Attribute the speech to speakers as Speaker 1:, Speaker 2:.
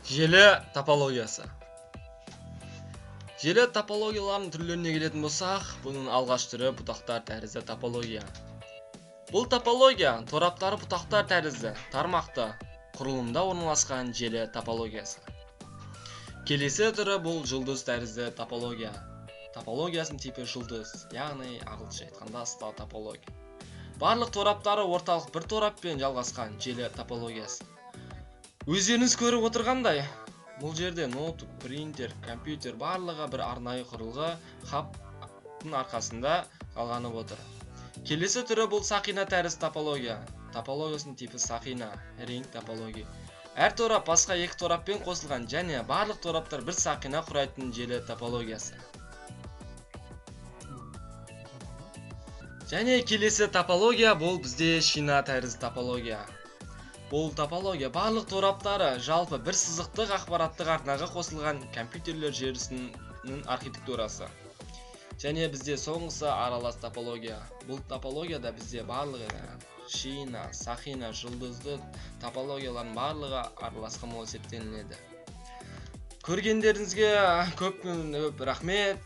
Speaker 1: Желі топологиясы. Желі топологияларының түрлеріне келетін болсақ, бұның алғаш түрі бұтақтар тәрізді топология. Бұл топология тораптары бұтақтар тәрізді тармақты құрылымда орналасқан желі топологиясы. Келесі түрі бұл жұлдыз тәрізді топология. Топологиясының типі жұлдыз, яғни ағылшынша айтқанда star топология. Барлық тораптары орталық бір тораппен жалғасқан желі топологиясы. Өздеріңіз көріп отырғандай, бұл жерде ноутбук, принтер, компьютер барлығы бір арнайы құрылғы хабтың арқасында жалғанып отыр. Келесі түрі бұл сақина тәрізді топология. Топологиясының типі сақина, ринг топология. Әр торап басқа екі тораппен қосылған және барлық тораптар бір сақина құрайтын желі топологиясы. Және келесі топология бұл бізде шина тәрізді топология. Бұл топология барлық тораптары жалпы бір сызықтық ақпараттық арнаға қосылған компьютерлер желісінің архитектурасы. Және бізде соңғысы аралас топология. Бұл топологияда бізде барлығы шина, сақина, жұлдызды топологиялардың барлығы араласқан болып есептелінеді. Көргендеріңізге көп рахмет.